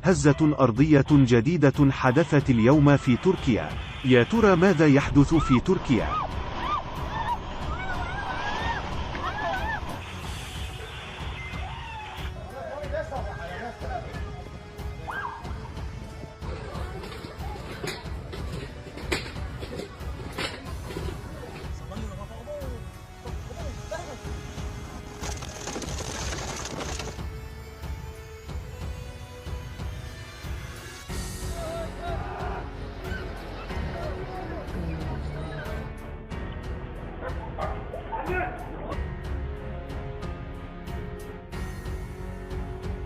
هزة أرضية جديدة حدثت اليوم في تركيا. يا ترى ماذا يحدث في تركيا؟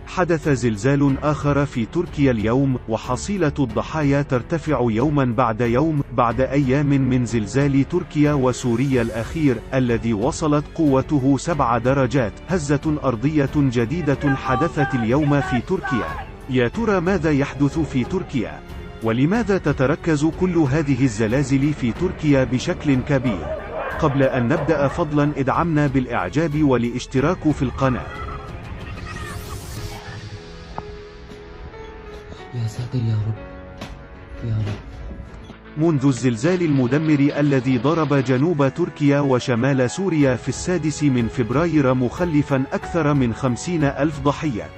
حدث زلزال آخر في تركيا اليوم، وحصيلة الضحايا ترتفع يوما بعد يوم، بعد أيام من زلزال تركيا وسوريا الأخير، الذي وصلت قوته 7 درجات. هزة أرضية جديدة حدثت اليوم في تركيا. يا ترى ماذا يحدث في تركيا؟ ولماذا تتركز كل هذه الزلازل في تركيا بشكل كبير؟ قبل أن نبدأ فضلا ادعمنا بالإعجاب والاشتراك في القناة. يا ساتر يا رب يا رب. منذ الزلزال المدمر الذي ضرب جنوب تركيا وشمال سوريا في 6 من فبراير مخلفا أكثر من 50,000 ضحية،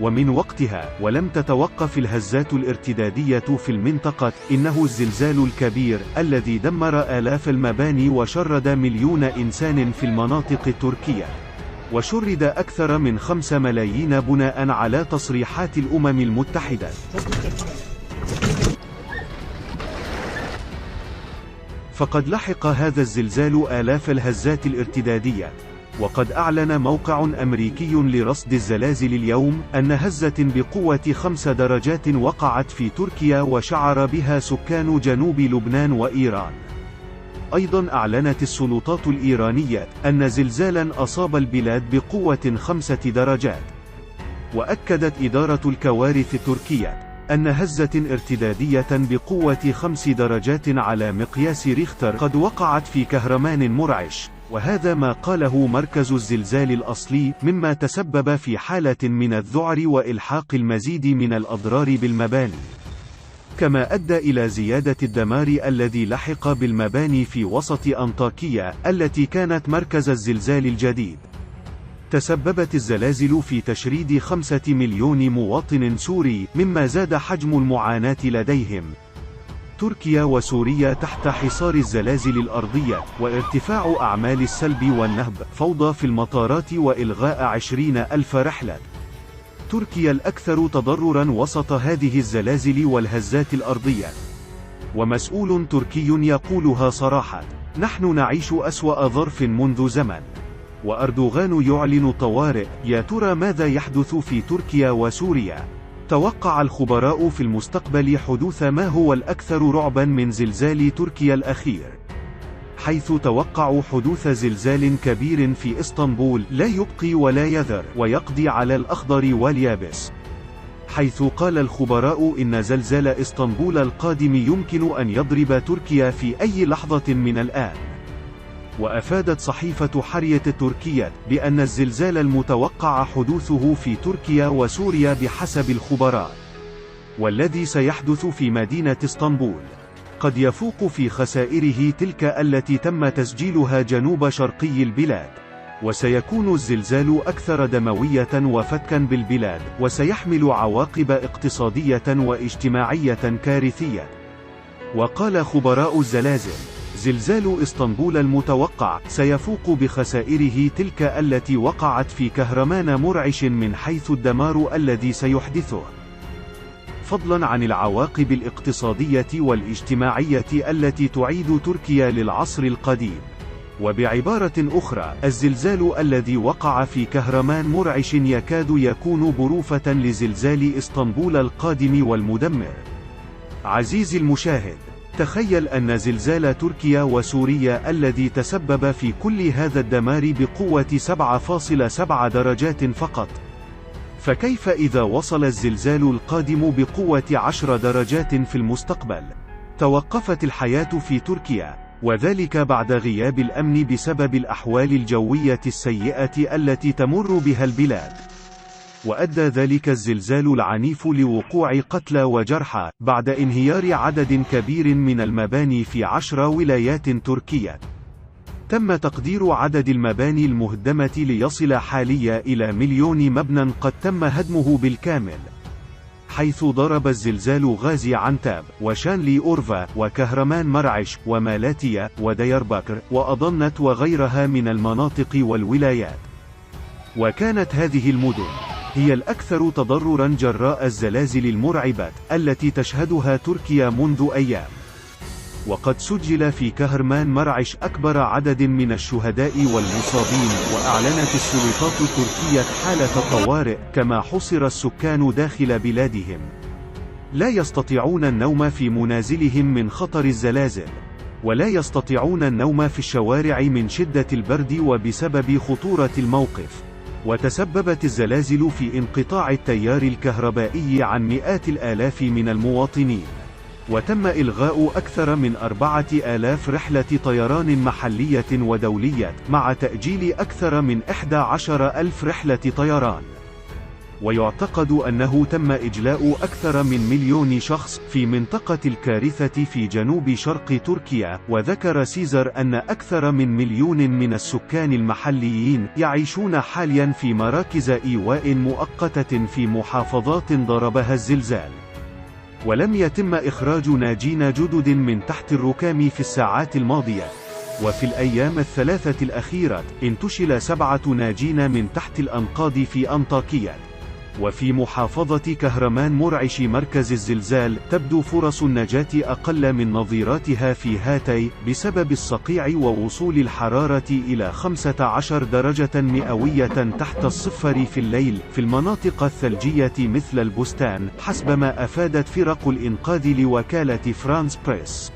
ومن وقتها ولم تتوقف الهزات الارتدادية في المنطقة. إنه الزلزال الكبير الذي دمر آلاف المباني وشرد مليون إنسان في المناطق التركية، وشرد أكثر من 5 ملايين بناء على تصريحات الأمم المتحدة. فقد لحق هذا الزلزال آلاف الهزات الارتدادية، وقد أعلن موقع أمريكي لرصد الزلازل اليوم أن هزة بقوة 5 درجات وقعت في تركيا وشعر بها سكان جنوب لبنان وإيران. أيضا أعلنت السلطات الإيرانية أن زلزالا أصاب البلاد بقوة 5 درجات. وأكدت إدارة الكوارث التركية أن هزة ارتدادية بقوة 5 درجات على مقياس ريختر قد وقعت في كهرمان مرعش، وهذا ما قاله مركز الزلزال الأصلي، مما تسبب في حالة من الذعر وإلحاق المزيد من الأضرار بالمباني، كما أدى إلى زيادة الدمار الذي لحق بالمباني في وسط أنطاكيا التي كانت مركز الزلزال الجديد. تسببت الزلازل في تشريد 5 مليون مواطن سوري، مما زاد حجم المعاناة لديهم. تركيا وسوريا تحت حصار الزلازل الأرضية، وارتفاع أعمال السلب والنهب، فوضى في المطارات وإلغاء 20,000 رحلة. تركيا الأكثر تضررا وسط هذه الزلازل والهزات الأرضية، ومسؤول تركي يقولها صراحة: نحن نعيش أسوأ ظرف منذ زمن. وأردوغان يعلن طوارئ. يا ترى ماذا يحدث في تركيا وسوريا؟ توقع الخبراء في المستقبل حدوث ما هو الأكثر رعبا من زلزال تركيا الأخير، حيث توقعوا حدوث زلزال كبير في إسطنبول لا يبقي ولا يذر، ويقضي على الأخضر واليابس. حيث قال الخبراء إن زلزال إسطنبول القادم يمكن أن يضرب تركيا في أي لحظة من الآن. وأفادت صحيفة حرية التركية بأن الزلزال المتوقع حدوثه في تركيا وسوريا بحسب الخبراء، والذي سيحدث في مدينة اسطنبول، قد يفوق في خسائره تلك التي تم تسجيلها جنوب شرقي البلاد. وسيكون الزلزال أكثر دموية وفتكا بالبلاد، وسيحمل عواقب اقتصادية واجتماعية كارثية. وقال خبراء الزلازل: زلزال إسطنبول المتوقع سيفوق بخسائره تلك التي وقعت في كهرمان مرعش من حيث الدمار الذي سيحدثه، فضلا عن العواقب الاقتصادية والاجتماعية التي تعيد تركيا للعصر القديم. وبعبارة أخرى، الزلزال الذي وقع في كهرمان مرعش يكاد يكون بروفة لزلزال إسطنبول القادم والمدمر. عزيزي المشاهد، تخيل أن زلزال تركيا وسوريا الذي تسبب في كل هذا الدمار بقوة 7.7 درجات فقط، فكيف إذا وصل الزلزال القادم بقوة 10 درجات في المستقبل؟ توقفت الحياة في تركيا، وذلك بعد غياب الأمن بسبب الأحوال الجوية السيئة التي تمر بها البلاد. وأدى ذلك الزلزال العنيف لوقوع قتلى وجرحى، بعد انهيار عدد كبير من المباني في 10 ولايات تركية. تم تقدير عدد المباني المهدمة ليصل حاليا إلى 1,000,000 مبنى قد تم هدمه بالكامل، حيث ضرب الزلزال غازي عنتاب، وشانلي أورفا، وكهرمان مرعش، ومالاتيا، وديربكر، وأضنت وغيرها من المناطق والولايات. وكانت هذه المدن هي الأكثر تضررا جراء الزلازل المرعبة التي تشهدها تركيا منذ أيام. وقد سجل في كهرمان مرعش أكبر عدد من الشهداء والمصابين، وأعلنت السلطات التركية حالة طوارئ، كما حُصر السكان داخل بلادهم. لا يستطيعون النوم في منازلهم من خطر الزلازل، ولا يستطيعون النوم في الشوارع من شدة البرد وبسبب خطورة الموقف. وتسببت الزلازل في انقطاع التيار الكهربائي عن مئات الآلاف من المواطنين، وتم إلغاء أكثر من 4,000 رحلة طيران محلية ودولية، مع تأجيل أكثر من 11,000 رحلة طيران. ويعتقد أنه تم إجلاء أكثر من 1,000,000 شخص في منطقة الكارثة في جنوب شرق تركيا. وذكر سيزر أن أكثر من 1,000,000 من السكان المحليين يعيشون حاليا في مراكز إيواء مؤقتة في محافظات ضربها الزلزال. ولم يتم إخراج ناجين جدد من تحت الركام في الساعات الماضية. وفي الأيام الثلاثة الأخيرة انتشل 7 ناجين من تحت الأنقاض في أنطاكيا. وفي محافظة كهرمان مرعش مركز الزلزال تبدو فرص النجاة أقل من نظيراتها في هاتاي، بسبب الصقيع ووصول الحرارة إلى 15 درجة مئوية تحت الصفر في الليل في المناطق الثلجية مثل البستان، حسب ما أفادت فرق الإنقاذ لوكالة فرانس بريس.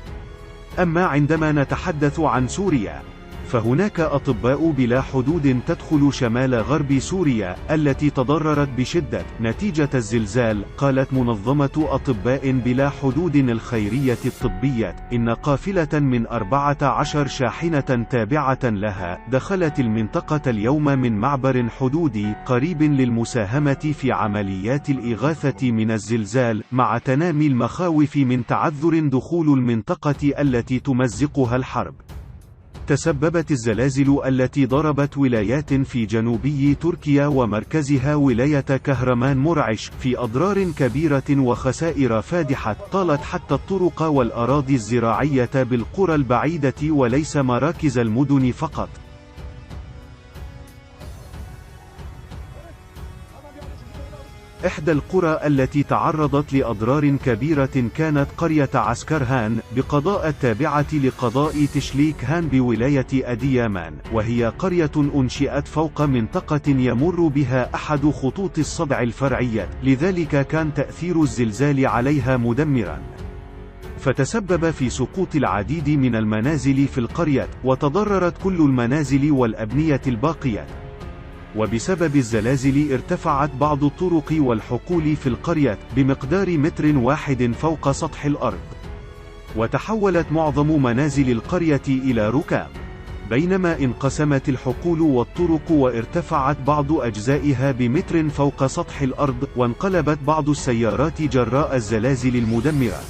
أما عندما نتحدث عن سوريا، فهناك أطباء بلا حدود تدخل شمال غرب سوريا التي تضررت بشدة نتيجة الزلزال. قالت منظمة أطباء بلا حدود الخيرية الطبية إن قافلة من 14 شاحنة تابعة لها دخلت المنطقة اليوم من معبر حدودي قريب للمساهمة في عمليات الإغاثة من الزلزال، مع تنامي المخاوف من تعذر دخول المنطقة التي تمزقها الحرب. تسببت الزلازل التي ضربت ولايات في جنوبي تركيا ومركزها ولاية كهرمان مرعش في أضرار كبيرة وخسائر فادحة طالت حتى الطرق والأراضي الزراعية بالقرى البعيدة وليس مراكز المدن فقط. إحدى القرى التي تعرضت لأضرار كبيرة كانت قرية عسكرهان بقضاء التابعة لقضاء تشليك هان بولاية أديامان، وهي قرية أنشئت فوق منطقة يمر بها أحد خطوط الصدع الفرعية، لذلك كان تأثير الزلزال عليها مدمرا، فتسبب في سقوط العديد من المنازل في القرية، وتضررت كل المنازل والأبنية الباقية. وبسبب الزلازل ارتفعت بعض الطرق والحقول في القرية بمقدار 1 متر فوق سطح الأرض، وتحولت معظم منازل القرية إلى ركام، بينما انقسمت الحقول والطرق وارتفعت بعض أجزائها بمتر فوق سطح الأرض، وانقلبت بعض السيارات جراء الزلازل المدمرة.